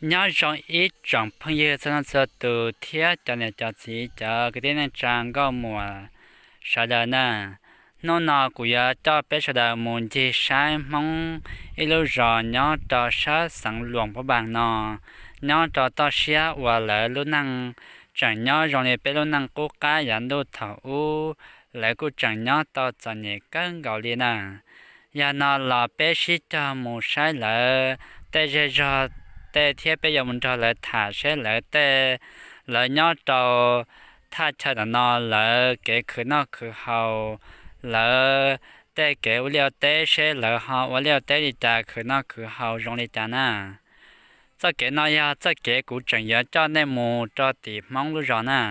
Nyob zoo ib tsoom phooj ywg txhua leej txhua tus thiab cov niam cov txiv, cov kwv tij neej tsa nkauj muam sawv daws na. Hnub no kuv yuav coj peb sawv daws mus ncig saib Hmoob ib lub zos nyob rau sab xeev Luam Phab Npas no, nyob rau toj siab uas lawv lub neej tseem nyob zoo li peb lub neej qub qab yav ntuj thaum ub, lawv kuj tseem nyob tau txom nyem kawg nkaus li na. Yog no los peb sib cog mus saib lawv tej zej zog, tej thiab peb yuav mus nrog lawv tham seb lawv tej, lawv nyob rau thaj chaw ntawm no lawv kev khwv noj khwv haus, lawv tej kev ua liaj ua teb seb lawv ho ua liaj ua teb li cas, khwv noj khwv haus zoo li cas na. Txoj kev no yog txoj kev kuv tseem yuav coj nej mus rau tim Hmoob lub zos na.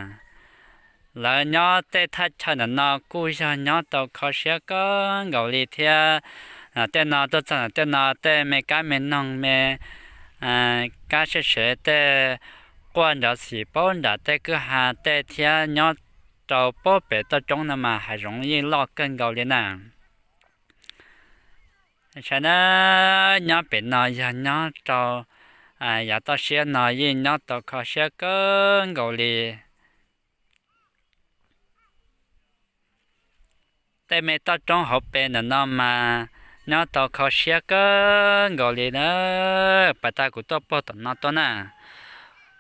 Lawv nyob tej thaj chaw ntawm no kuj yog nyob tau kho siab kawg nkaus li thiab. Tej no tuaj txog ntawm tej no tej me kab me noog me kab siab sev tej quaj nrov xim paub nram tej kwj ha tej thiab nyob rau pem toj roob no mas hav zoov yeej loj kawg nkaus li na. Saib na, nyob pem no yog nyob rau yav toj siab no yeej nyob tau kho siab kawg nkaus li. Tej me toj roob hauv pes ntawm no mas nyob tau kho siab kawg nkaus li na. Pas tas kuv tuaj puag tom no tuaj na,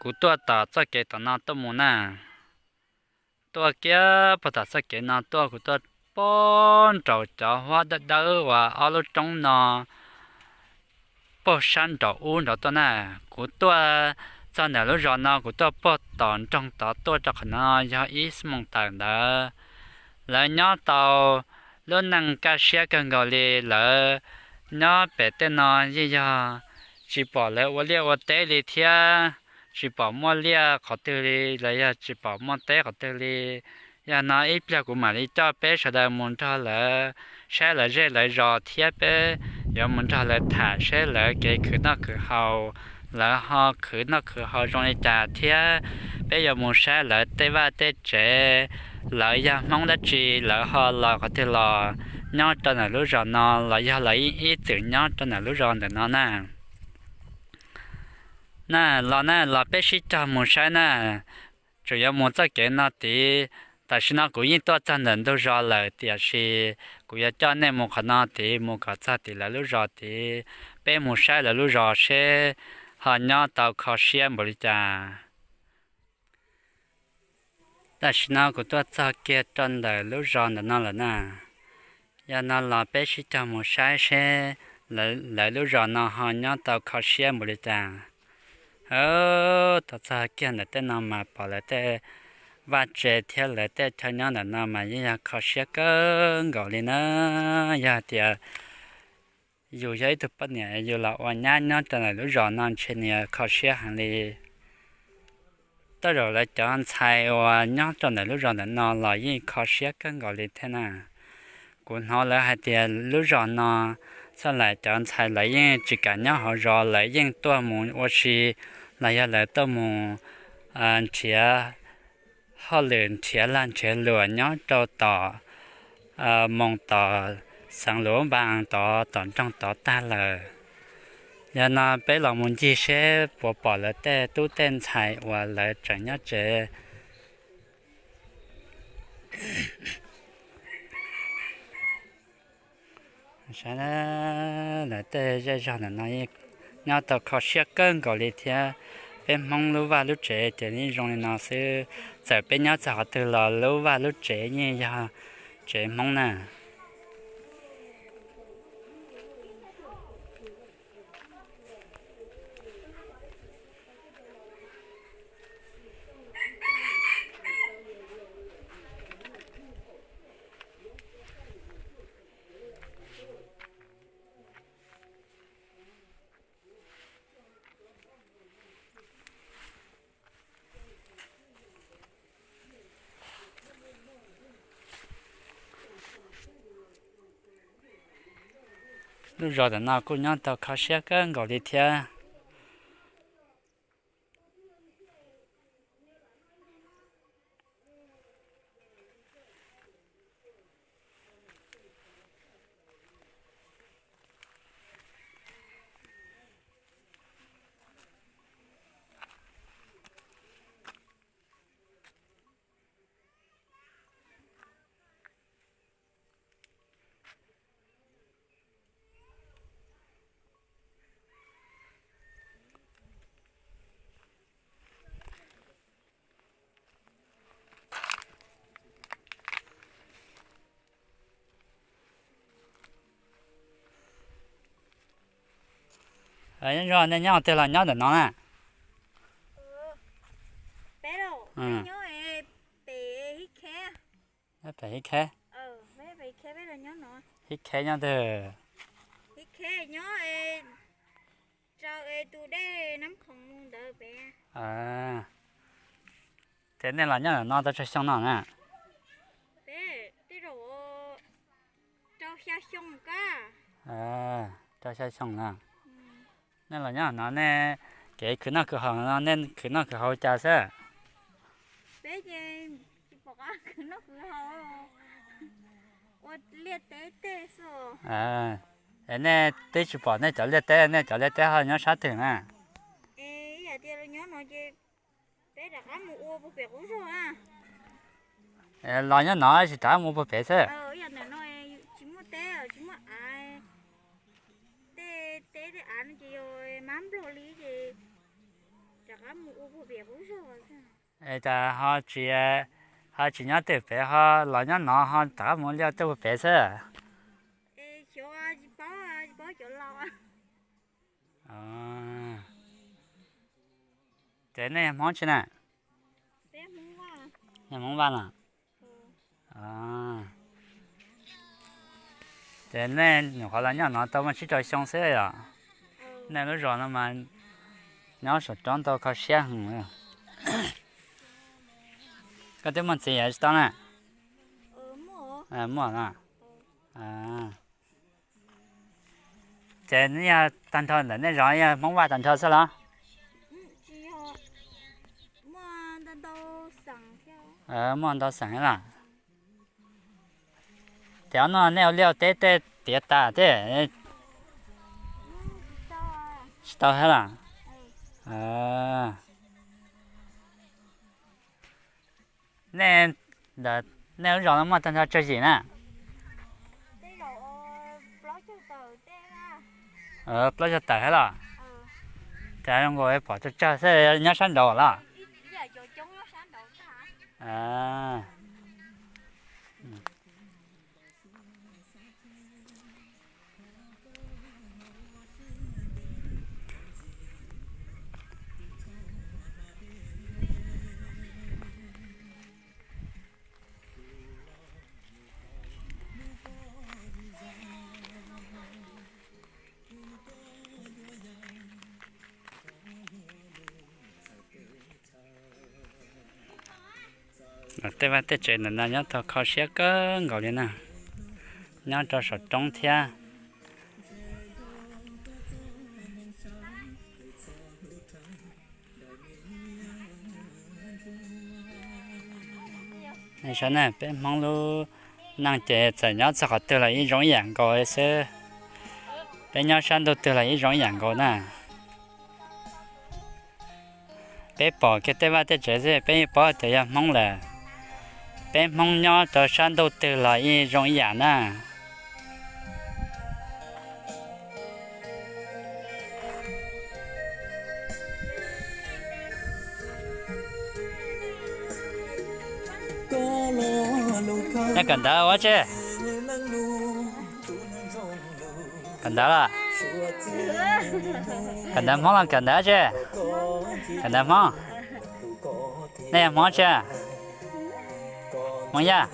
kuv tuaj tom txoj kev tom no tuaj mus na. Tuaj kiag puag tom txoj kev no tuaj, kuv tuaj puag nraum cov huab dawb dawb uas ob lub roob no puag sab nraum ub nraud tuaj na. Kuv tuaj txog ntawm lub zos no, kuv tuaj puag tom nroog tod tuaj rau qhov no yog ib xuab moos tawm ntawd. Lawv nyob tau lub neej kaj siab kawg nkaus li. Lawv nyob pem tej no yeej yog tsis pom lawv ua liaj ua teb li thiab, tsis pom muaj liaj qhov twg li los yog tsis pom muaj teb qhov twg li. Yog no ib pliag kuv mam li coj peb sawv daws mus nrog lawv saib lawv zej lawv zos thiab peb yuav mus nrog lawv tham seb lawv kev khwv noj khwv haus, lawv ho khwv noj khwv haus zoo li cas thiab peb yuav mus saib lawv tej vaj tej tsev, lawv yog Hmoob dab tsi, lawv ho los qhov twg los, nyob rau ntawm lub zos no los yog lawv ib txwm nyob rau ntawm lub zos ntawm no na. Na, los na, los peb sib cog mus saib na. Tseem yuav mus txoj kev no tid. Tam sim no kuv yeej tuaj txog ntawm ntug zos lawm, tiam sis kuv yuav coj nej mus qhov no tid, mus kom txog tim lawv lub zos tid, peb mus saib lawv lub zos seb ho nyob tau kho siab npaum li cas. Tam sim no kuv tuaj txog kiag rau ntawm lub zos ntawm no lawm na. Yog no los peb sib cog mus saib seb lawv lub zos no ho nyob tau kho siab npaum li cas. Tau txog kiag ntawm tej no mas pom lawv tej vaj tse thiab lawv tej chaw nyob ntawm no mas yeej yog kho siab kawg nkaus li na. Yog tias yus yog ib tug poj niam yus los ua nyab nyob rau ntawm lub zos no ntshe nws kho siab heev li. Tej zaum lawv cov ntxhais uas nyob rau ntawm lub zos ntawm no los yeej kho siab kawg nkaus li thiab na. Kuv hnov lawv hais tias lub zos no txhaj lawm cov ntxhais lawv yeej tsis kam nyob hauv zos, lawv yeej tuaj mus ua si los yog lawv tuaj mus nrhiav hauj lwm, nrhiav lag nrhiav luam nyob rau tom moos tom xeev Luam Npas tod, tom nroog tod tag lawm. Yog no peb los mus ncig seb puas pom lawv tej tub tej ntxhais uas lawv tseem nyob tsev. Saib, lawv tej zej zog ntawm no nyob tau kho siab kawg nkaus li thiab. Peb Hmoob lub vaj lub tsev ces yeej zoo li no xwb, txawm peb nyob txog qhov twg los lub vaj lub tsev yeej yog tsev Hmoob na. Lub zos ntawm no kuj nyob tau kho siab kawg nkaus li thiab. Nyob zoo, nej nyob twg los nyob ntawm no na? Peb, peb nyob pem Hib Kheb. Hib Kheb nyob twg? Hib Kheb nyob rau tus dej Nab Khoom mus ntawd pem. Ces nej los nyob ntawm no tau tsawg xyoo no na? Peb tej zaum rau xya xyoo kab. Rau xya xyoo na. Nej los nyob no nej kev khwv noj khwv haus no nej khwv noj khwv haus cas xwb? Peb ces tsis pom qab khwv noj khwv haus, ua liaj teb tej xwb. Es nej twb tsis pom nej cov liaj teb, nej cov liaj teb ho nyob sab twg na? Es yam tias los nyob no ces peb rov qab mus ua puag pem qub zog na. Los nyob no tsis rov qab mus ua puag pem xwb? Yog ntawm no tsis muaj teb, tsis muaj av, tej teb tej av no ces yog mab nplog li ces rov qab mus ua puag pem qub zog xwb. Es cas ho tsis, ho tsis nyob twg pem, ho los nyob no ho rov qab mus liaj teb puag pem xwb? Es xyov, tsis paub, tsis paub cov laus. Ces nej yog Hmoob tsi na? Yog Hmoob Vaj los? Ces nej nyuam qhuav los nyob no tau muaj tsib rau xyoo xwb yom? Nej lub zos no mas nyob saum roob tau kho siab heev. Koj twb muaj txiv yam tsis tau na? Muaj na. Ces yog tag nrho ntawm nej zos yog Hmoob Vaj tag nrho xwb los? Muaj ntau xeem los? Ces ob no nej ua liaj ua teb tej tiav tas tej? Tsis tau thiab los? Nej, nej lub zos no muaj tag nrho tsawg yim na? Plaub caug tawm thiab los? Cas zoo nkaus pom tsawg tsawg xwb, nyob sab nraud los? Tej vaj tej tsev ntawm no nyob tau kho siab kawg nkaus li na, nyob rau saum roob thiab. Saib na, peb Hmoob lub neej ces txawm nyob txog qhov twg los yeej zoo ib yam nkaus xwb. Peb nyob sab ntuj twg los yeej zoo ib yam nkaus na. Peb pom kiag tej vaj tej tsev xwb peb yeej paub tias yog Hmoob lawm. Peb Hmoob nyob rau sab ntuj twg los yeej zoo ib yam na. Nej kawm ntawv ua dab tsi? Kawm ntawv los? Kawm ntawv Hmoob los kawm ntawv dab tsi? Kawm ntawv Hmoob. Nej yog Hmoob tsi? Hmoob Yaj.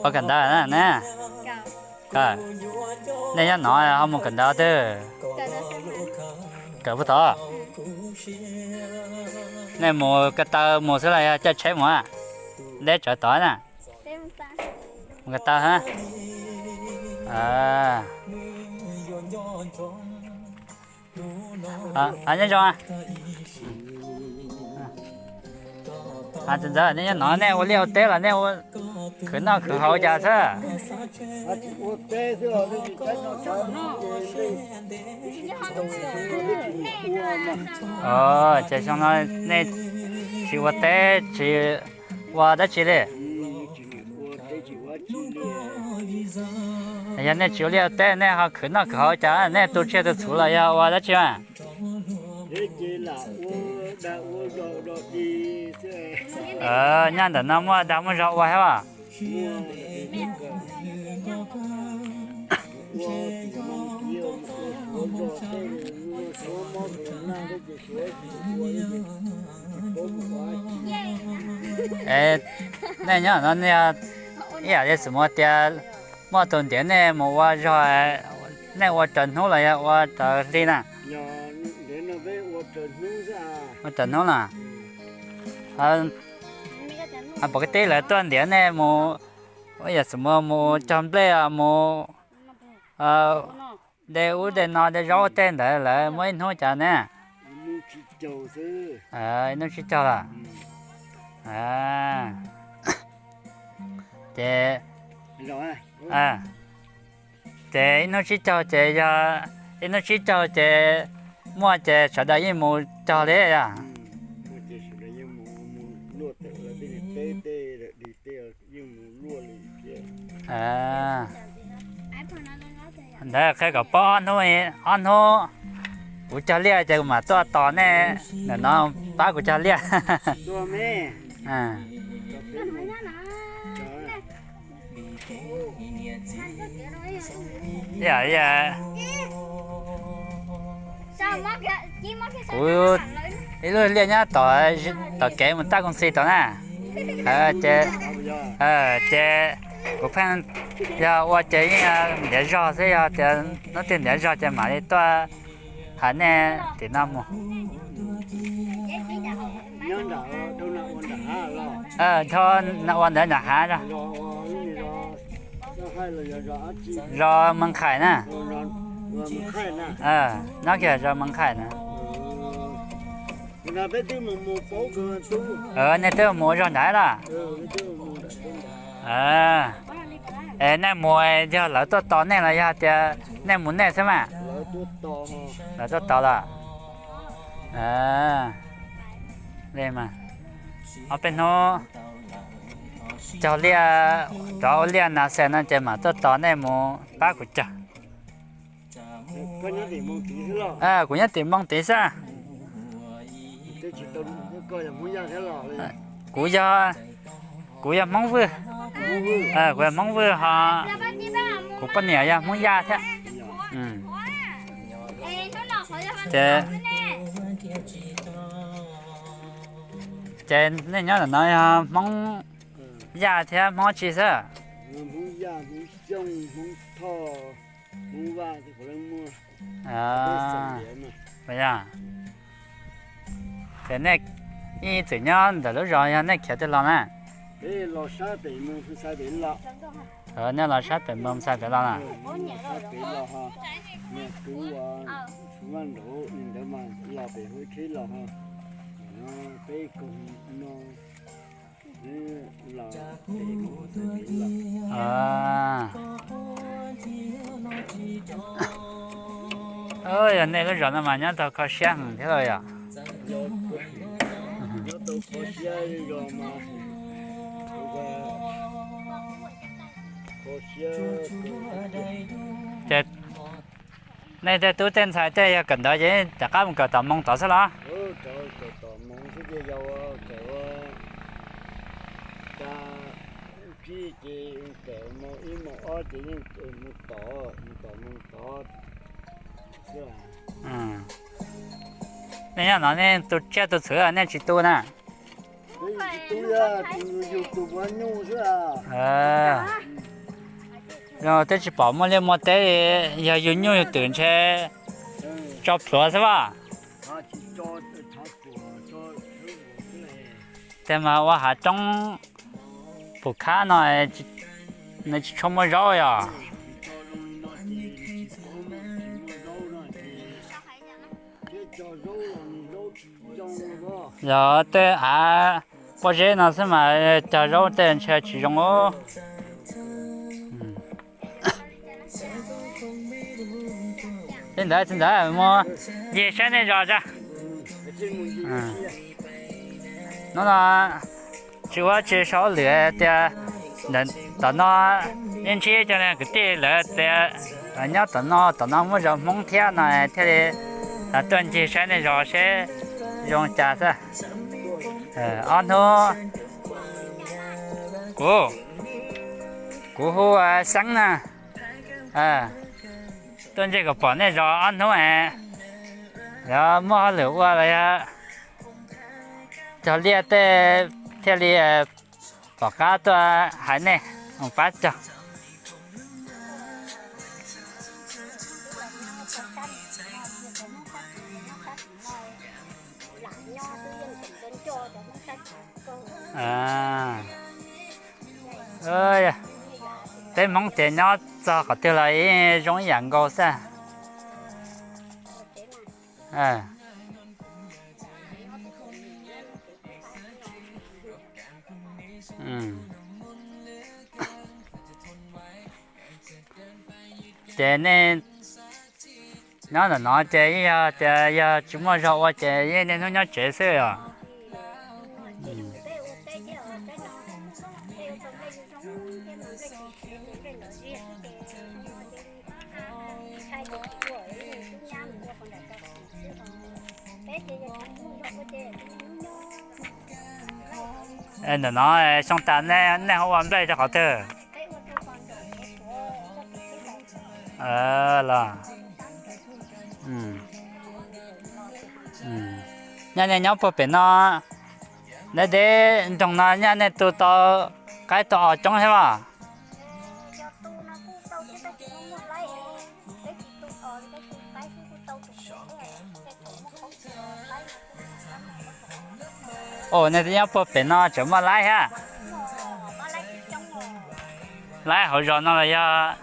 Ua kawm ntawv na. Nej nyob no ho mus kawm ntawv twg? Kawm puag tod. Nej mus ko taw mus xwb los yog caij tsheb mus? Deb tsawv tod na. Mus ko taw hab. Nyob zoo. Txawm ntxawm nej nyob no nej ua liaj ua teb los nej ua khwv noj khwv haus cas xwb? Ces xyoo no nej tsis ua teb tsis ua dab tsi li? Yog nej tsis ua liaj ua teb nej ho khwv noj khwv haus cas, nej tu tsiaj tu txhuv los yog ua dab tsi mas? Nyob ntawm no muaj dag muaj zog ua thiab os? Es, nej nyob no nej, ib yam li xws mus tias muaj tus ntiav nej mus ua zog, nej ua raws hnub los yog ua raws hli na? Ua raws hnub na. Pom kwv tij lawv tuaj ntiav nej mus, ib yam xws mus, mus cog nplej, mus de ub de no de zaub tej ntawd lawv muab ib hnub cas ne? Ib hnub tsib caug lawm. Ces, ces ib hnub tsib caug ces yog, ib hnub tsib caug ces muaj ces sawv daws yeej mus cog li yog? Ntawd qhia kom paub ob hnub, ob hnub kuv cog liaj ces kuv mam tuaj tos nej ntawm no pab kuv cog liaj. Kuv ib lub liaj nyob tom, tom kev mus tab koom xi tod na. Ces, ces kuv pheej yog ua ces yeej ntiav zog xwb, yog tias hnub twg ntiav zog ces mam li tuaj hais nej tim no mus. Dhau ua ntawd nram hav. Zos Mees Khais na. Nyob kiag zos Mees Khais na. Nej twb mus ua zog nrad los? Es nej mus yog lawv tuaj tos nej los yog tias nej mus nej xwb mas? Lawv tuaj tos los? Li mas, ob peb hnub cog liaj, rov ua liaj nas xes no ces mam tuaj tos nej mus pab kuv cog. Kuv nyob tim Moos tid xwb. Kuv yog, kuv yog Hmoob Vwj. Kuv yog Hmoob Vwj ho kuv poj niam yog Hmoob Yaj thiab. Ces, ces nej nyob ntawm no yog Hmoob Yaj thiab Hmoob tsi xwb? Ces nej ib txwm nyob ntawm lub zos yog nej khiav twg los na? Nej los sab pem Moos Xais pem los na? Yog nej lub zos no mas nyob tau kho siab heev thiab los yog? Ces nej tej tub tej ntxhais tej yog kawm ntawv ces rov qab mus kawm tom Moos tod xwb los? Nej nyob no nej tu tsiaj tu txhuv nej tsis tu na? Zoo twb tsis pom muaj liaj muaj teb, yog yug nyuj yug twm ntshe tso plhuav xwb as. Tiag mas ua hav roob pum khab no nws tsis tshua muaj zaub yog? Yog tej av pob zeb no xwb mas cog zaub tej ntshe tsis zoo. Li ntawd txiv ntxawm mus ncig saib nej zos tso. Hnub no tsis ua tsis sau lwm tias tom no ib ntsib cov kwv tij lawv tias nyob tom no, tom no muaj zos Hmoob thiab no thiaj li tuaj ncig saib nej zos seb zoo cas xwb. Ob hnub kuv, kuv hu Xeeb na. Tuaj ntsib kom pom nej zov ob hnub es, yog muaj hauj lwm ua los yog cog liaj tej thiaj li pom qab tuaj hais nej mus pab cog. Peb Hmoob ces nyob txog qhov twg los yeej zoo ib yam nkaus xwb. Ces nej nyob ntawm no ces yeej yog tias yog tsis muaj zog ua ces yeej niaj hnub nyob tsev xwb os. Ntawm no xyoo tas nej ho ua nplej rau qhov twg? Los, nyaj nej nyob puag pem no, deb deb nroog no nyaj nej tu tau qaib tau os coob thiab los? Os, nej nyob puag pem no tseem muaj laib thiab? Laib hauv zos no los yog?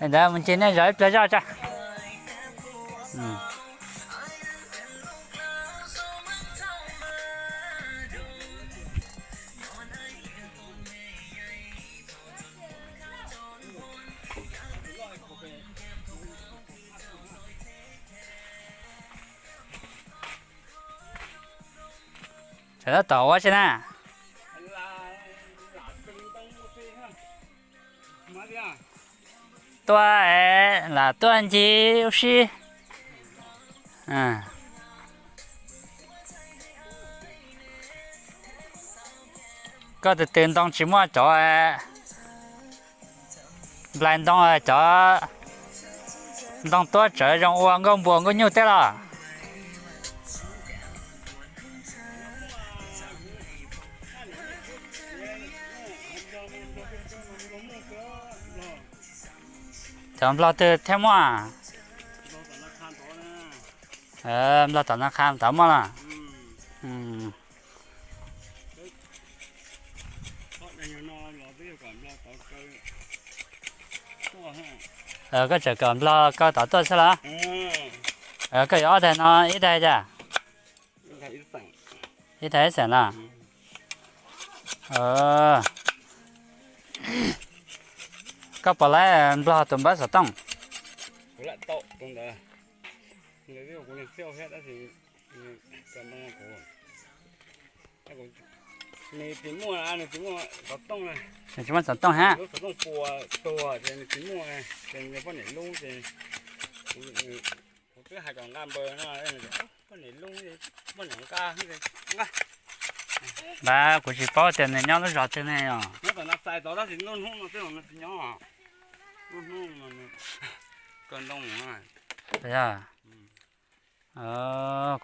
Ntawd mus ncig nej zov ib pliag zoj tso. Sawv daws tom ua si na? Tuaj, lam tuaj ncig ua si. Koj tus twg ntoo tsis muaj cov nplais ntoo, cov ntoo tuab tsawv zoo ua nkauj npua nkauj nyuj teb los? Cov nplog twg thiaj muaj? Nplog tom Naj Qha tod muaj los? Koj tseem kom nplog kaw tod tuaj xwb los? Koj yuav ob daig no ib daig cas? Ib daig ib xeem los? Koj puas laib nplog tus npawb xov tooj? Nws tsis muaj xov tooj hab. Poj niam lub, poj niam nqa npaws no, poj niam lub, poj niam nqa, nqa. Npab kuv tsis paub tias nws nyob lub zos twg ne os. Nyob tom Nas Xais tod tab sis nruab hnub no twb tsis nyob. Nruab hnub no kawg ntoo.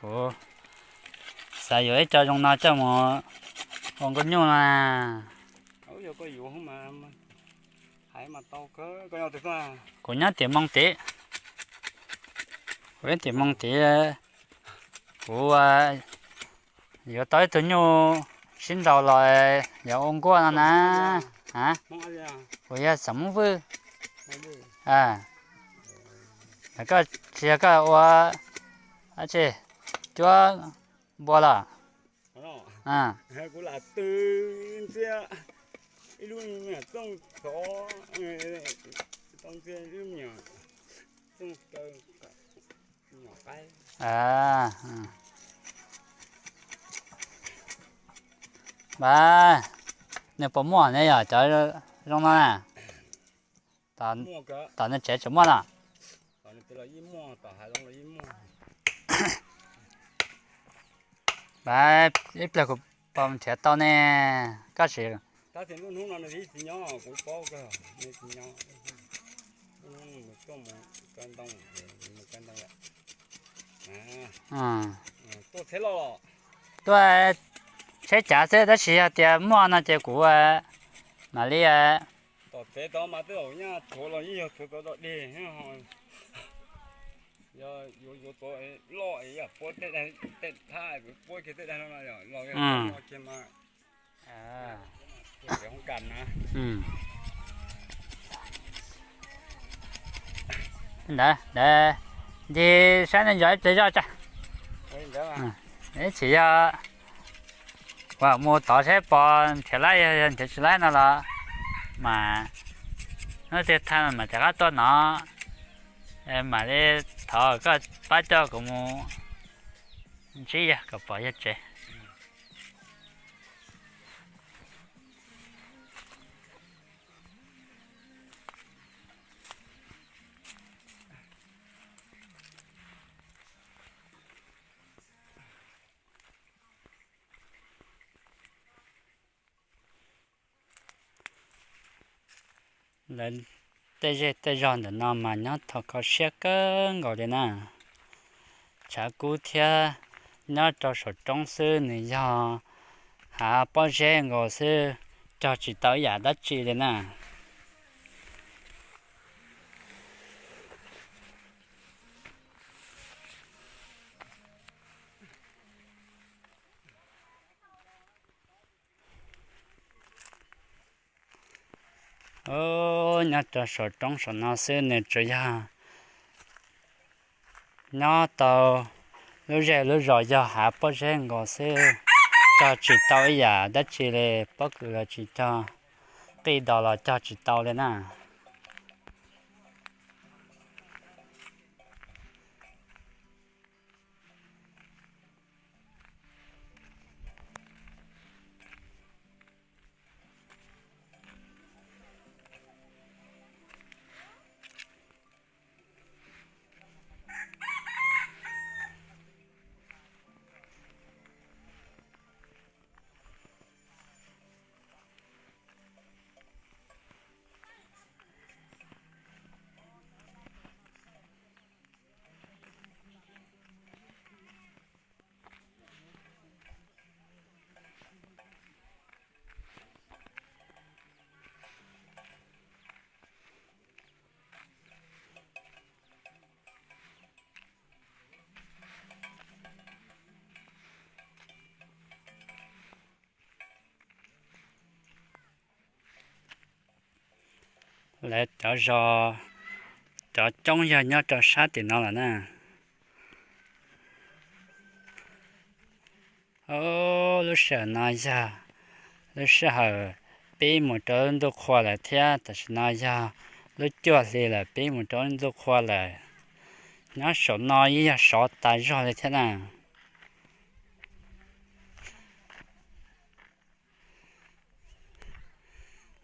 Kuv xav yuav ib co zoo no coj mus ua nkauj nyuj na. Kuv nyob tim Moo tid. Kuv nyob tim Moo tid. Kuv yuav tau ib tug nyuj sib nraus los yuav ua nkuaj no na. Kuv yog xeem Hmoob Vwj. Koj tsis yog koj ua dab tsi, cuab npua los? Npab, nws puas muaj ne yog cov zoo no na? Tom nws tsev tseem muaj los? Ib pliag kuv pom nrhiav tau ne, koj sim. Tuaj tsheb cav xwb, tab sis yog tias muaj no ces kuv mam li Ntawd, ntawd, ncig saib nej nco ib pliag zoj tsa. Ib chim yog uas mus tod saib pom nrhiav laib, yog nrhiav tsis laib no los mas hnub twg tag mam rov qab tuaj no, mam li thov koj pab coj kuv mus ntsib yog kom pom yog tsev. Lawv tej zej tej zog ntawm no mas nyob tau kho siab kawg nkaus li na. Tshav kub thiab, nyob rau saum roob xwb nws yog hav pob zeb nkaus xwb, cog tsis tau ib yam dab tsi li na. Nyob rau saum roob saum no xwb nws tsuas yog nyob tau lub zej lub zos yog hav pob zeb nkaus xwb, cog tsis tau ib yam dab tsi li, pob kws los tsis cog, qij dos los cog tsis tau li na. Lawv cov zos, cov coob yog nyob rau sab tim no lawm na. Lub sij hawm no yog lub sij hawm pib mus rau lub ntuj qhua lawm thiab, tam sim no yog lub cuaj hli lawm pib mus rau lub ntuj qhua lawm. Nyob saum no yeej yog sov tas zog li thiab na.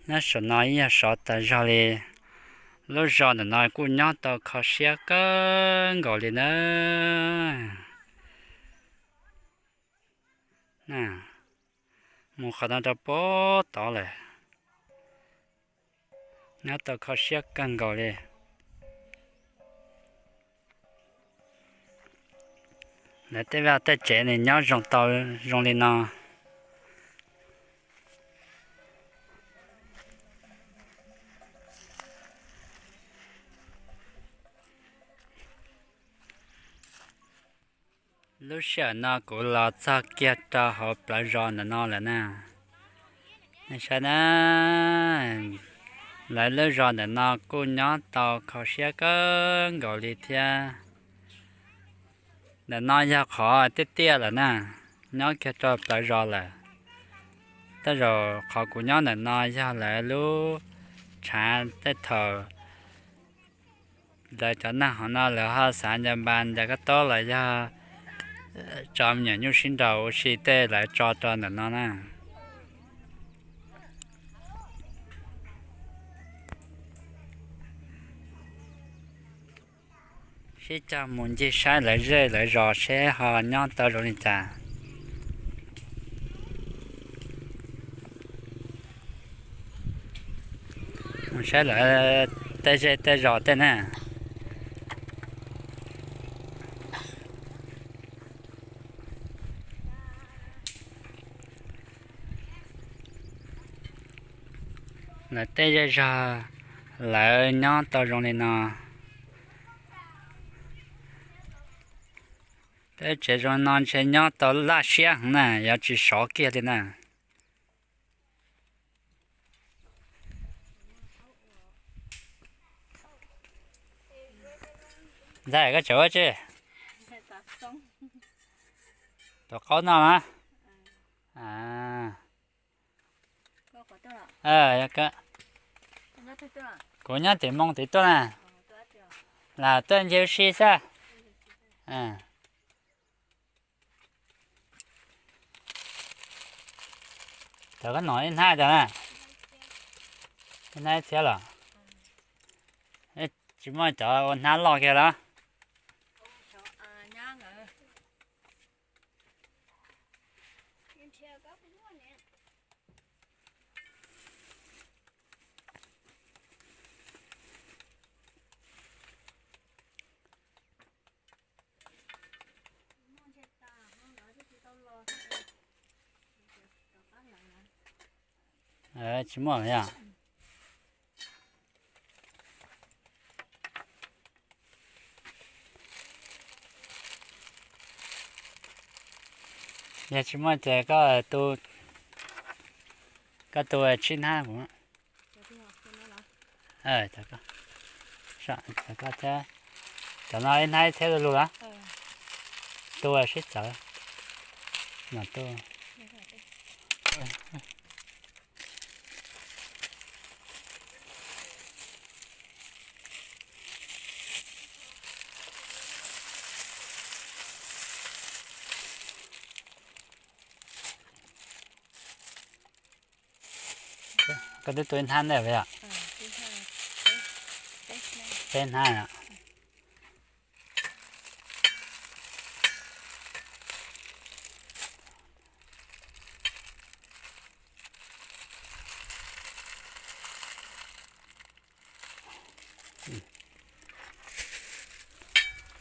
Nyob saum no yeej yog sov tas zog li. Lub zos ntawm no kuj nyob tau kho siab kawg nkaus li na. Mus qhov no rau puag tod lawm, nyob tau kho siab kawg nkaus li. Lawv tej vaj tej tsev nws nyob zoo tau zoo li no. Lub sij hawm no kuv los txog kiag rau hauv plawv zos ntawm no lawm na. Nej saib na, lawv lub zos ntawm no kuj nyob tau kho siab kawg nkaus li thiab. Ntawm no yog qhov tiaj tiaj lawm na, nyob kiag rau plawv zos lawm. Tej zaum qhov kuv nyob ntawm no yog lawv lub tshav tej thaum lawv cov neeg hauv no lawv ho xav nca npas nca kab tob los yog tso me nyuam nyuj sib nraus ua si tej lawv tso rau ntawm no na. Sib cog mus ncig saib lawv zej lawv zos seb ho nyob tau zoo li cas. Saib lawv tej zej tej zos tej na. Lawv tej zej zog lawv nyob tau zoo li no. Peb tsev zoo no ntshe nyob tau laj siab heev na, yuav tsis sov kiag li na. Ntxawm, koj tseem ua tsi? Tuav qaub noj na. Kuv nyob tim Moo tid tuaj na. Lam tuaj ncig ua si xwb. Cov koj nom ib hnab cov na, ib hnab ib txhiab los? Tsis muaj cov ua hnab loj kiag los? Tsis muaj yog. Yog tsis muaj ces koj tu, koj tu tsib hnab kuv. Cov no ib hnab ib txhiab lug lug los? Tu sib txawv. Koj twb tu ib hnab ntej os? Peb hnab.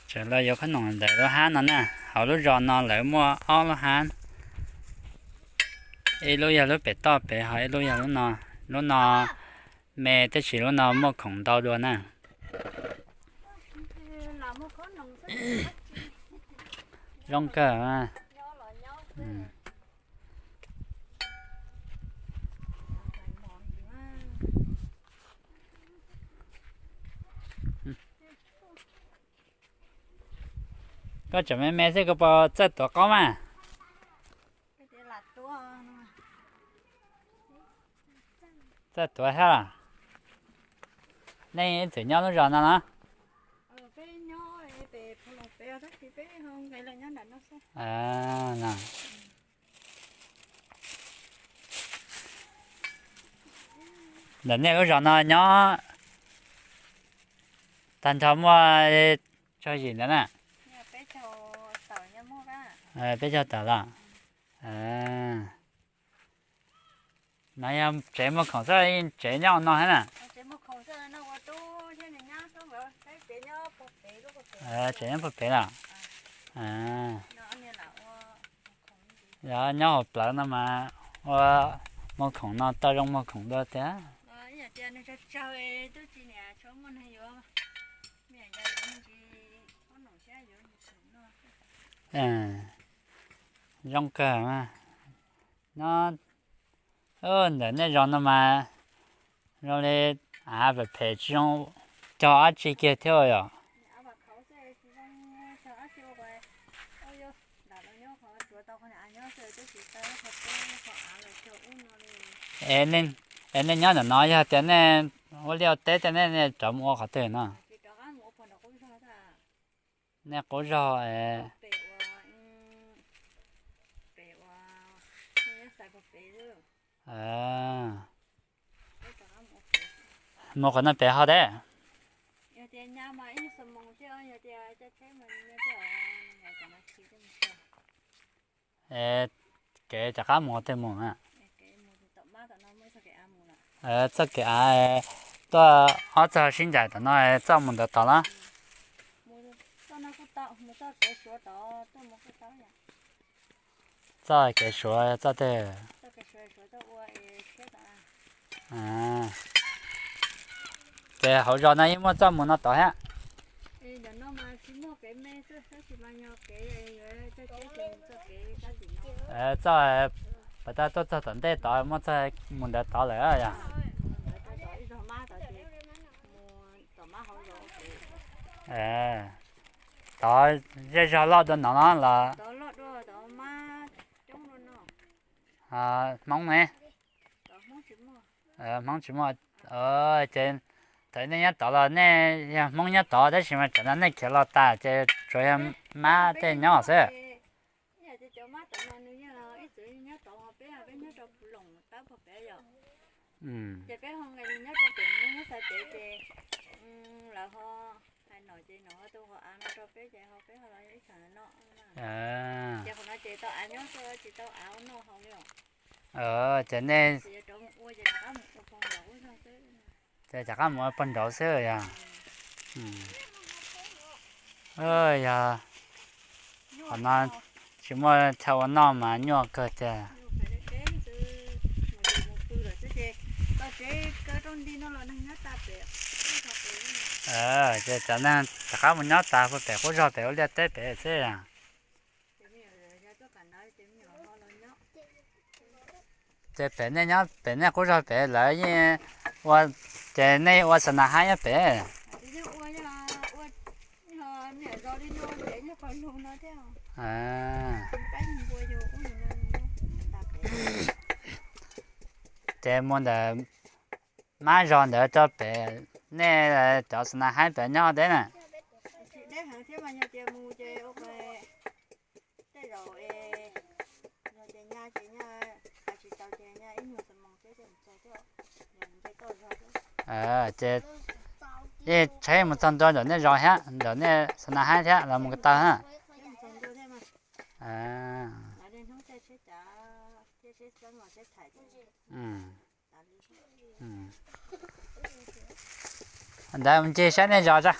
Tseem los yuav khob noom ntawm lub hab no na. Hauv lub zos no lawv muaj ob lub hab, ib lub yog lub pem toj pem, ho ib lub yog lub no. Lub no me tab sis lub no muaj khoom ntau dua na. Zoo kawg. Koj tseem me me xwb koj puas txawj tuav qaub mas? Txawj tuav thiab. Nej ib txwm nyob lub zos no los? Ntawm nej lub zos no nyob tag nrho muaj tsawg yim ntawd na? Peb caug tawm los? No yog tsev muag khoom xwb, tsev nyob no thiab na? Tsev nyob puag pem los? Yog nyob hauv plawv no mas ua muag khoom no tau zoo muag khoom dua tiag. Zoo kawg. Nyob ntawm nej zos no mas zoo li av phem phem tsis zoo cog dab tsi kiag thiab yom? Es nej nyob ntawm no yog tias nej ua liaj ua teb tej nej rov mus ua qhov twg no? Nej qub zog. Mus qhov no pem ho teb. Kev rov qab mus qhov twg mus na? Txoj kev av, Tuaj ob txog sib ncaim tom no txoj mus ntawd tod los? Txoj kev Suav txoj twg? Ces hauv zos no yeej muaj txoj mus no tod thiab? Txoj, puas tas tuaj txog tom ntej tod muaj txoj mus ntawd tod lawm yog? Tod zej zog loj dua no los? Hmoob ne? Hmoob tsis muaj. Ces thaum nej nyob tod los nej yog Hmoob nyob tod tab sis mas tsam no nej khiav los tas ces tsuas yog mab tej nyob xwb. Ces nej, ces rov qab mus ua pog nraud xwb yog? Yog, qhov no tsis muaj chaw ua noj mas nyuaj kawg tiag. Ces cov neeg rov qab mus nyob tas puag pem qub zog pem ua liaj teb pem xwb. Ces pem nej nyob pem nej qub zog pem lawv yeej ua, ces nej ua xa na haib nyob pem? Ces mus ntawm mab zog ntawd rau pem, nej cov xa na haib pem nyob deb na? Ces yeej tshaib mus txog ntua ntawm nej zos thiab ntawm nej xa na haib thiab los mus ko taw na. Ntawd mus ncig saib nej zos tso.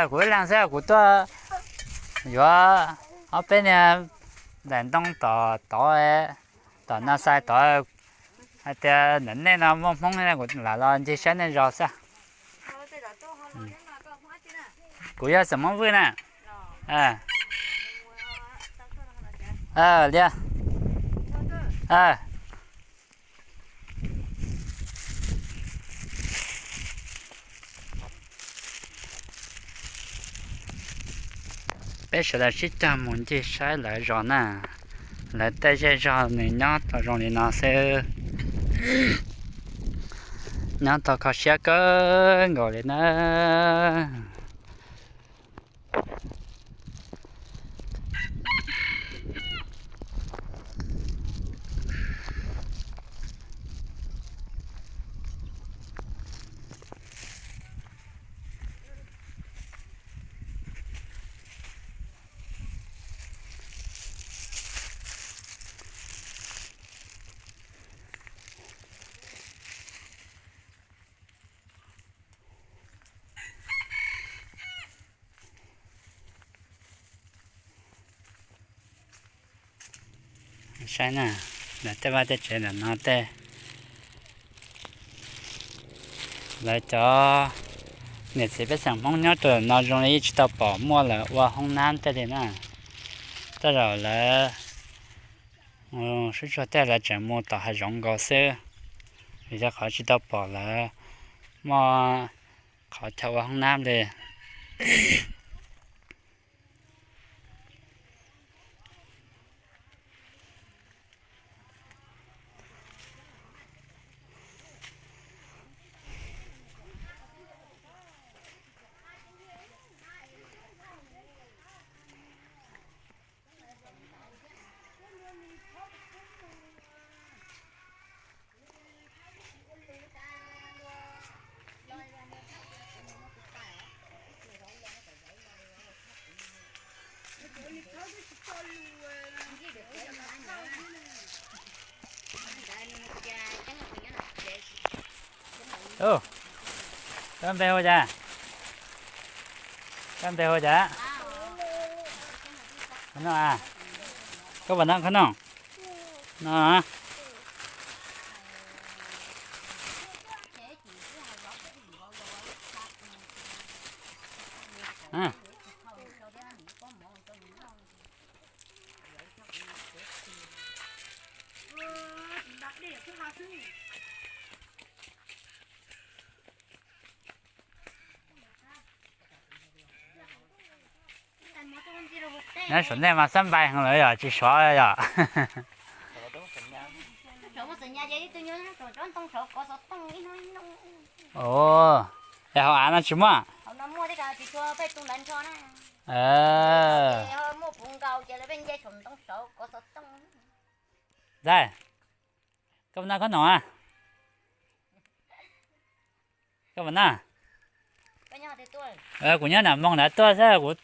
Kuv ib leeg xwb kuv tuaj yuav ob peb niag daim ntoo tom tod, tom no xais tod, hais tias ntawm nej no muaj Hmoob ne kuv lam los ncig saib nej zos xwb. Kuv yog Xeem Hmoob Vwj na. Liaj. Peb sawv daws sib cog mus ncig saib lawv zos na. Lawv tej zej zog nws nyob tau zoo li no xwb. Nyob tau kho siab kawg nkaus li na. Saib na, lawv tej vaj tej tsev ntawm no tej, lawv cov niam txiv pej xeem Hmoob nyob rau no zoo li yeej tsis tau pom muaj lawv ua hoob nab tej li na. Tej zaum lawv sub tsuag tej lawv tseem mus tom hav zoov nkaus xwb, vim rau qhov tsis tau pom lawv muaj qhov chaw ua hoob nab li. Koj npe hu cas? Koj npe hu cas? No, koj puas noj qhob noom? No. Nyob saum nej mas xab npais heev lawm yom, tsis sov yom? Es hauv av no tsis muaj? Ntxawg, koj puas noj khob noom a? Koj puas noj? Kuv nyob nram Moos nrad tuaj xwb, kuv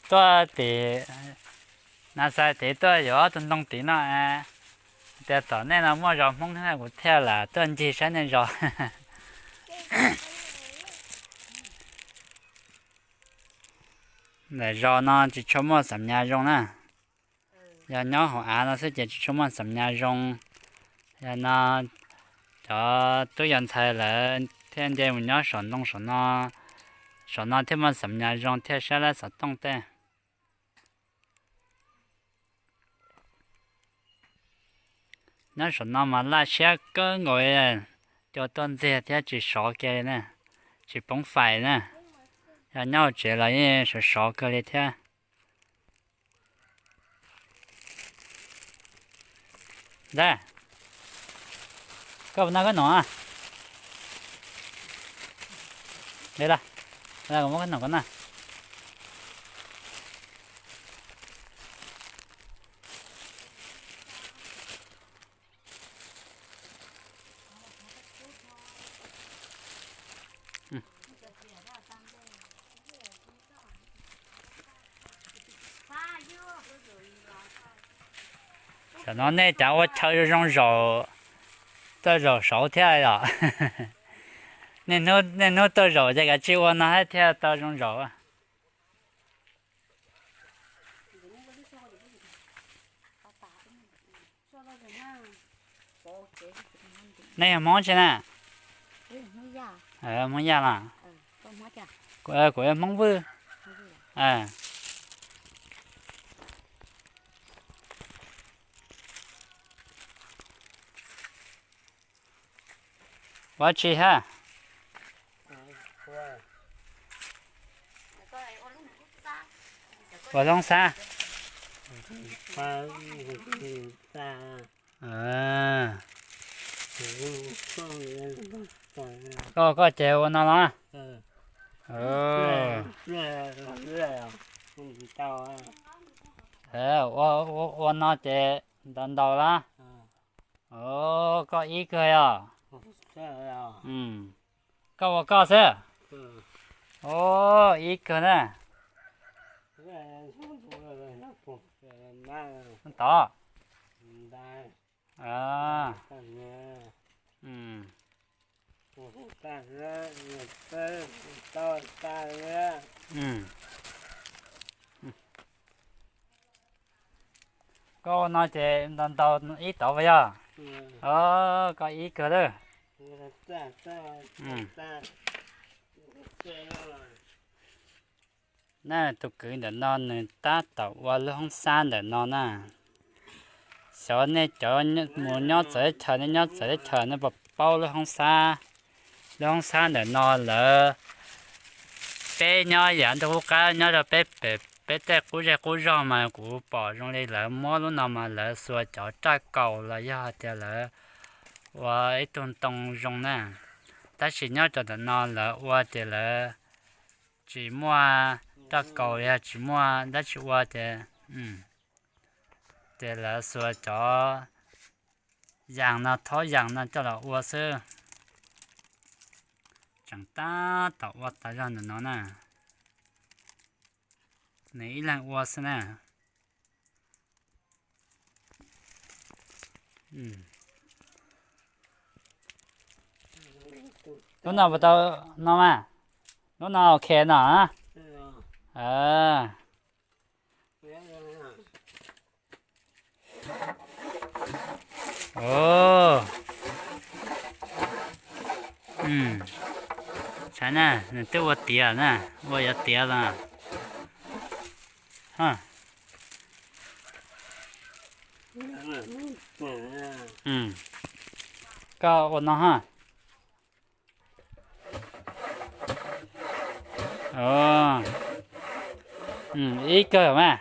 tuaj tim Nas Xais tid tuaj yuav ob tug ntoo tid no. Tias tom nej no muaj zos Hmoob thiab kuv thiaj lam tuaj ncig saib nej zos. Ntawm zos no tsis tshua muaj xam nyas zoo na. Yog nyob hauv av no xwb ces tsis tshua muaj xam nyas zoo. Yog no cov tub yos ntxhais lawv thiaj nce mus nyob saum ntoo saum no, saum no thiaj muaj xam nyas zoo thiaj saib lab xov tooj tej. Nyob saum no mas laj siab kawg nkaus, cua tuaj ntxiag thiab tsis sov kiag li na, tsis poob fais na. Yog nyob hauv tsev los yeej sov sov kawg li thiab. Ntxawg, koj puas noj khob noom? Kuv muab khob noom koj noj. Tam no nej cas ua chaw zoo zoo zaum, tuaj zaum saud thiab yom? Niaj hnub tuaj zaum ces kav tsij ua no thiaj tau zoo zaum. Nej yog Hmoob tsi na? Hmoob Yaj los? Kuv yog Hmoob Vwj. Ua tsi hab? Ua loob xab. Koj, koj ces ua no los? Ua no ces ntaus ntaus los? Koj ib kawg yog? Koj ua koj xwb. Ib kawg na. Tod. Koj ua no ces ntaus ntaus ib tod puas yog? Koj ib kawg lawm. Na, tus kwv ntawm no nws tab tom ua lub hoob xab ntawm no na. Xyov nej cov mus nyob txawv teb chaws, nej nyob txawv teb chaws nej puas paub lub hoob xab. Lub hoob xab ntawm no lawv, peb nyob yav ntuj qub qab nyob rau peb pem peb tej qub zej qub zog mas kuv pom zoo li lawv muab lub no mas lawv xuas cov raj kaus los yog hais tias lawv ua ib tug ntoo zoo na. Tab sis nyob rau ntawm no lawv ua ces lawv tsis muaj raj kaus los yog tsis muaj dab tsi ua ces, ces lawv xuas cov yas no, thaub yas no coj los ua xwb. Tseem tab tom ua tas zog ntawm no na. Nws ib leeg ua xwb na. Lub no puas tau no mas? Lub no ok no. Saib na, nws twb ua tiav na, ua yuav tiav los. Koj ua no ha. Ib kawg mas.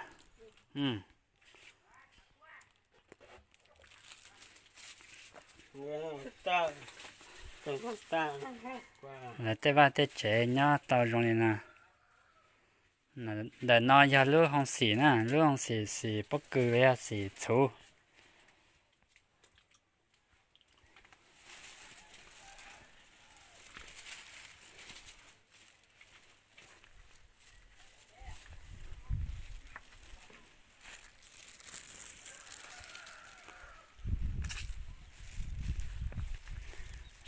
Lawv tej vaj tej tsev nyob tau zoo li no. Ntawm no yog lub hoo xim na, lub hoo xim, xim pob kws los yog xim txhuv.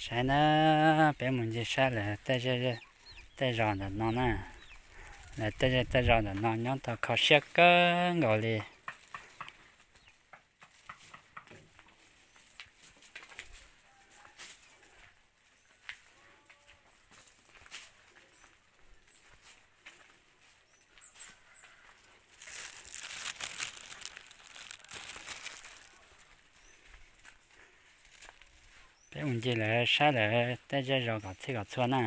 Saib na, peb mus ncig saib lawv tej zej tej zos ntawm no na. Lawv tej zej tej zos ntawm no nyob tau kho siab kawg nkaus li. Peb mus ncig lawv saib lawv tej zej zos kom txhij kom txhua na.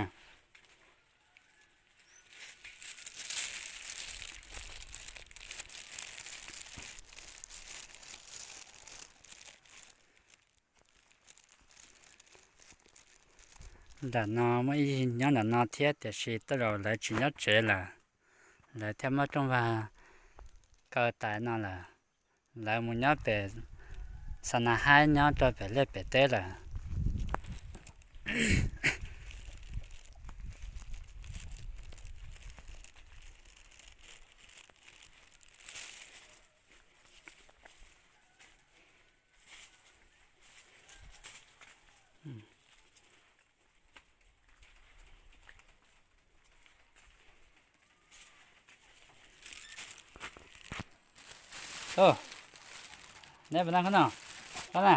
Ntawm no muaj ib yig nyob ntawm no thiab tiam sis tej zaum lawv tsis nyob tsev lawm, lawv thiaj muab rooj vag kaw tas no lawm. Lawv mus nyob pem xa na haib nyob rau pem liaj pem teb lawm. Neb puas noj khob no? Koj na.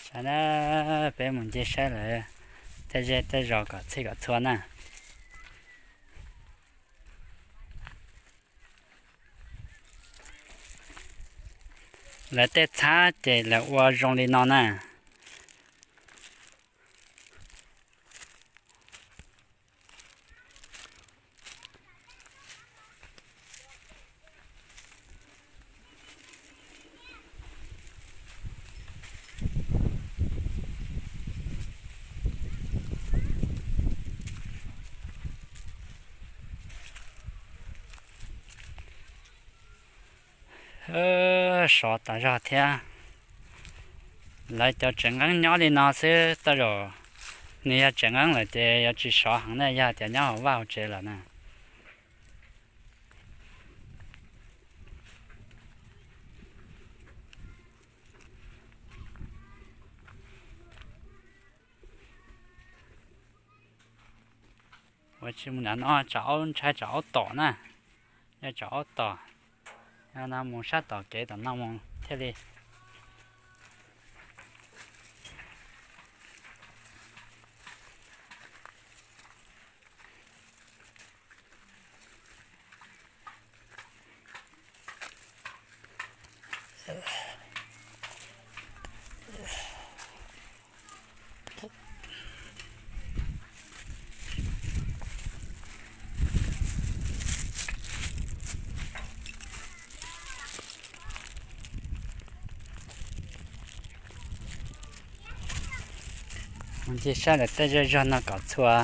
Saib na, peb mus ncig saib lawv tej zej tej zos kom txhij kom txhua na. Lawv tej txhab ces lawv ua zoo li no na. Sov tas zog thiab. Lawv cov tsev nqeeb nyob li no xwb, tej zaum nws yog tsev nqeeb lawm ces yuav tsis sov heev na, yog tias nyob hauv vaj hauv tsev lawm na. Ua tsis mus nram no tsam aub ntshai tsam aub tom na. Yog tsam aub tom, yog no mus sab tom kev tom no mus thiaj li. Mus ncig saib lawv tej zej zog no kom txhua,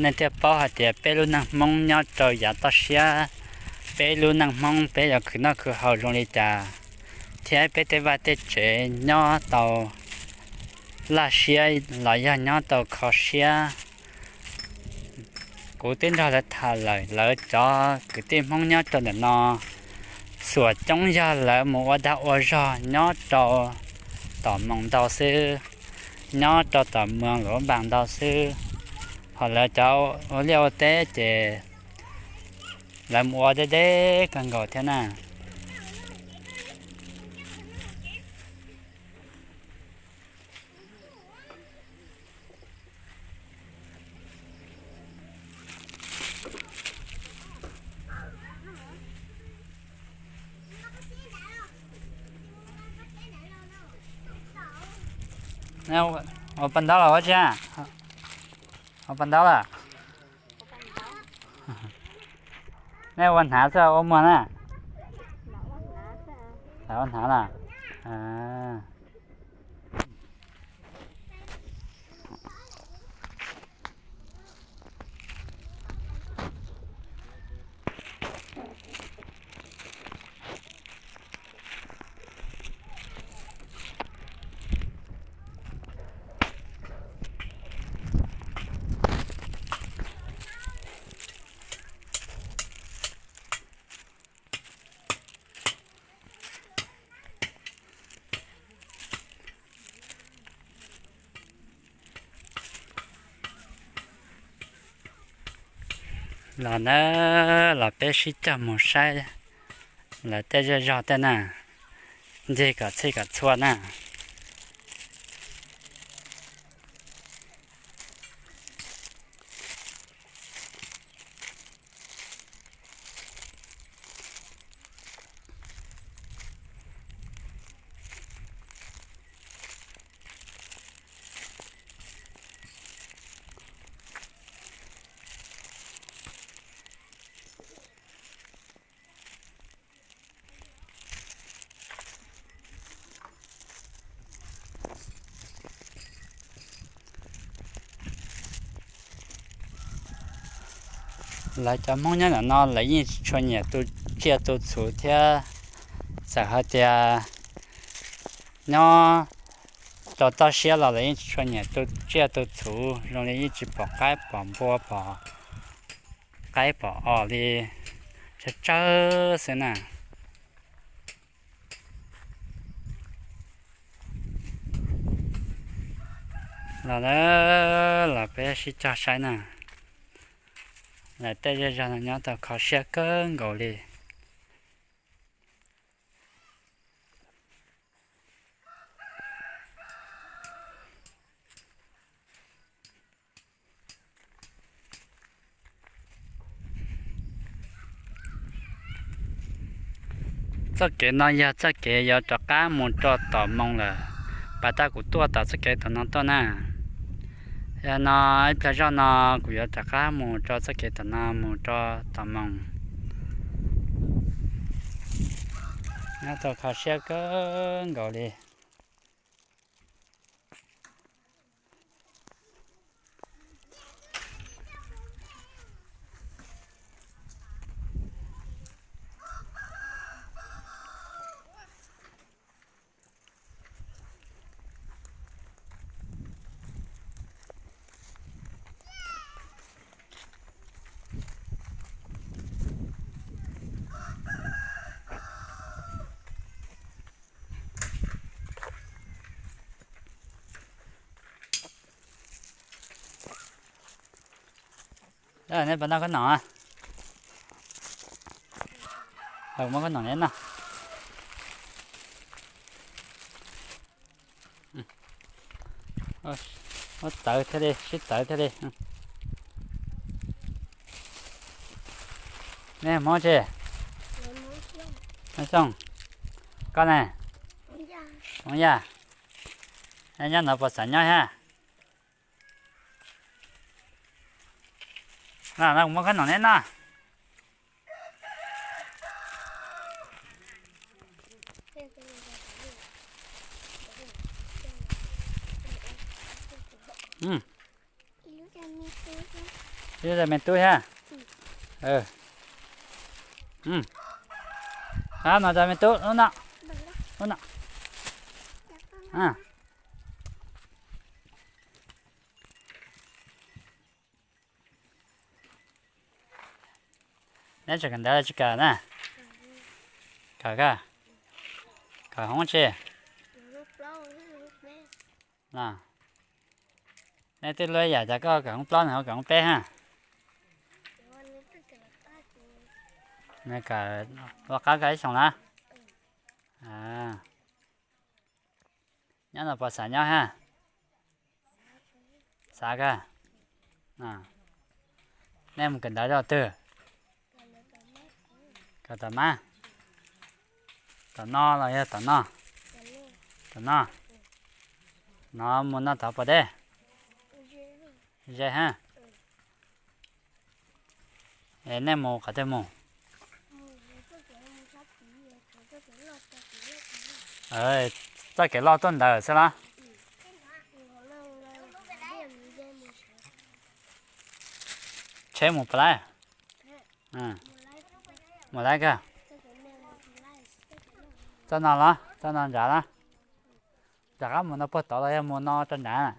nej thiaj paub hais tias peb lub neej Hmoob nyob rau yav toj siab, peb lub neej Hmoob peb yuav khwv noj khwv haus zoo li cas, thiab peb tej vaj tej tsev nyob tau laj siab los yog nyob tau kho siab, Kuv twb nrog lawv tham lawm, lawv cov kwv tij Hmoob nyob rau ntawm no xuas coob yog lawv mus ua dag ua zog nyob rau tom moos ntau xwb, nyob rau tom moos Luam Npas ntau xwb. Ho lawv cov ua liaj ua teb ces lawv mus ua deb deb kawg nkaus thiab na. Ua pas ntaub los ua tsi? Ua pas ntaub lawm. Nej ua hnav xwb ua muag na? Lam ua hnav lawm. Los na, los peb sib cog mus saib lawv tej zej zog tej na, ncig kom txhij kom txhua na. Lawv cov Hmoob nyob ntawm no lawv yeej tsis tshua nyiam tu tsiaj tu txhu thiab, txawm hais tias nyob rau toj siab los lawv yeej tsis tshua nyiam tu tsiaj tu txhu, zoo li yeej tsis pom qaib pom npua pom qaib pom os li, tsawg tsawg xwb na. Los, los peb sib cog saib na, lawv tej zej zog no nyob tau kho siab kawg nkaus li. Txoj kev no yog txoj kev yuav rov qab mus rau tom moos lawm. Pas tag kuv tuaj tom txoj kev tom no tuaj na. Yog no ib pliag zoj no kuv yuav rov qab mus rau txoj kev tom no mus rau tom moos. Nyob tau kho siab kawg nkaus li. Nej puas noj khaub noom? Muab khaub noom neb noj. Muab txawv thiaj li, sib txawv thiaj li. Nej hmoob tsi? Hmoob Xyooj. Koj ne? Hmoob Yaj. Nyob no puas xav nyob thiab? Muab khaub noom neb noj. Ib lub me tub thiab. Ab, no cov me tub lub no, lub no. Neb tseem kawm ntawv tsis kawm na? Kawm kawg. Kawm hoob tsi? Nej twb luag yam cas koj kawm hoob plaub nws ho kawm hoob peb ha? Nws kawm ua qab koj ib xyoos na? Nyob no puas xav nyob ha? Xav kawg. Nej mus kawm ntawv zaj twg? Kawm tom mab? Tom no los yog tom no? Tom no. No mus no tod puas deb? Ze ha. Es nej mus qhov twg mus? Txoj kev loj tuaj ntawd xwb los? Tsheb mus puas laib? Mus laib kawg. Txoj no los? Txoj no nrad los? Rov qab mus no puag tod los yog mus no rau nrad?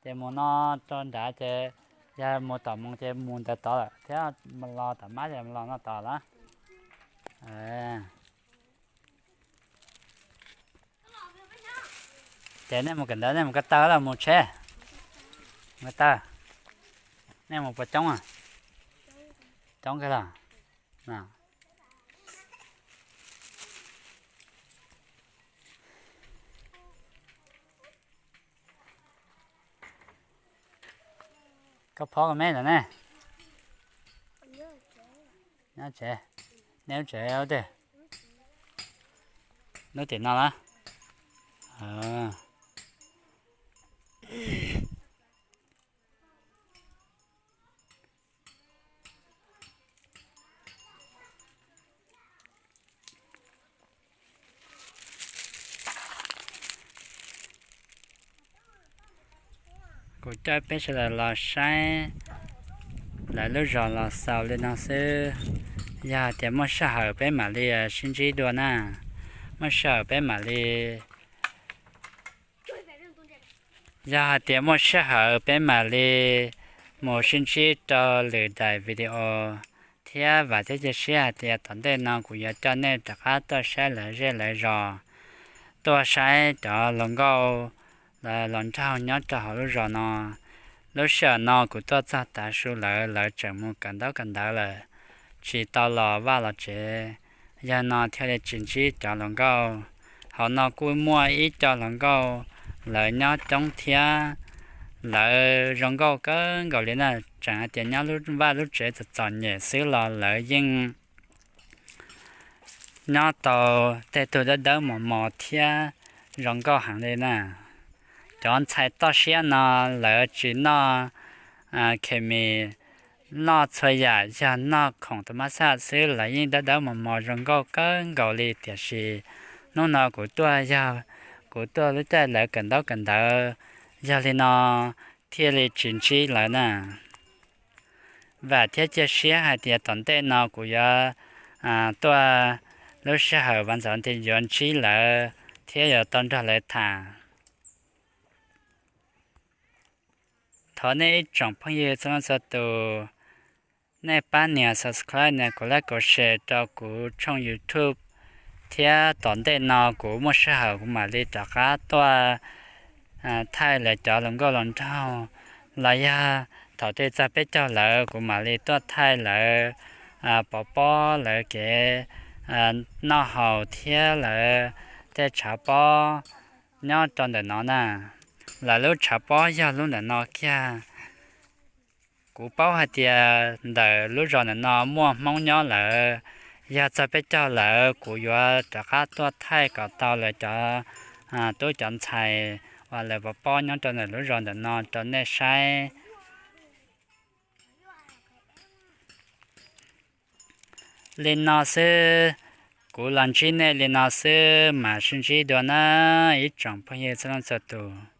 Ces mus no rau nrad ces yog mus tom mus ces mus ntawd tod lawm thiab, los tom mab ces los no tod los? Ces nej mus kawm ntawv nej mus ko taw los mus tsheb? Ko taw. Nej mus puas coob? Coob kawg los? Koj phob koj meb lawm ne? Nyob tsev. Nej lub tsev ua twg? Lub tim no los? Kuv coj peb sawv daws los saib lawv lub zos los xaus li no xwb. Yog hais tias muaj sij hawm peb mam li sib ntsib dua na. Muaj sij hawm peb mam li Yog hais tias muaj sij hawm peb mam li mus sib ntsib rau lwm daim video thiab vam thiab cia siab hais tias tom ntej no kuv yuav coj nej rov qab tuaj saib lawv zej lawv zos, tuaj saib cov hluas nkauj los nraug nyob rau hauv lub zos no. Lub sij hawm no kuv tuaj txog tav su lawm, lawv tseem mus kawm ntaub kawm ntawv lawm, tsis tau los vaj los tsev. Yog no thiaj li tsis ntsib cov hluas nkauj. Hauv no kuj muaj ib co hluas nkauj, lawv nyob coob thiab, lawv zoo nkauj kawg nkaus li na. Tseem hais tias nyob vaj lub tsev txom txom nyem xwb los lawv yeej nyob tau tej tug dawb dawb mos mos thiab zoo nkauj heev li na. Cov ntxhais toj siab no lawv tsis noj khes mis, noj txhua yam, yog noj khoom tus mab xaj xwb lawv yeej dawb dawb mos mos zoo nkauj kawg nkaus li. Tiam sis hnub no kuv tuaj yog kuv tuaj lub caij lawv kawm ntaub kawm ntawv, yog li no thiaj li tsis ntsib lawv na. Vam thiab cia siab hais tias tom ntej no kuv yuav tuaj lub sij hawm vas ntxav tias yuav ntsib lawv thiab yuav tau nrog lawv tham. Thov nej ib tsoom phooj ywg txhua leej txhua tus, nej pab nias subscribe, nias kuv like, kuv share rau kuv tshooj YouTube, thiab tom ntej no kuv muaj sij hawm kuv mam li rov qab tuaj thaij lawv cov hluas nkauj hluas nraug, los yog thaum twg txog peb caug lawm kuv mam li tuaj thaij lawv pov pob, lawv kev noj haus thiab lawv tej tshav pob nyob rau ntawm no na. Lawv lub tshav pob yog lub ntawm no kiag. Kuv paub hais tias ntawm lub zos ntawm no muaj Hmoob nyob lawm, yog txog peb caug lawm kuv yuav rov qab tuaj thaij kom tau lawv cov tub cov ntxhais uas lawv pov pob nyob rau ntawm lub zos ntawm no rau nej saib. Li no xwb, kuv los ntsib nej li no xwb, mam sib ntsib dua na ib tsoom phooj ywg txhua leej txhua tus.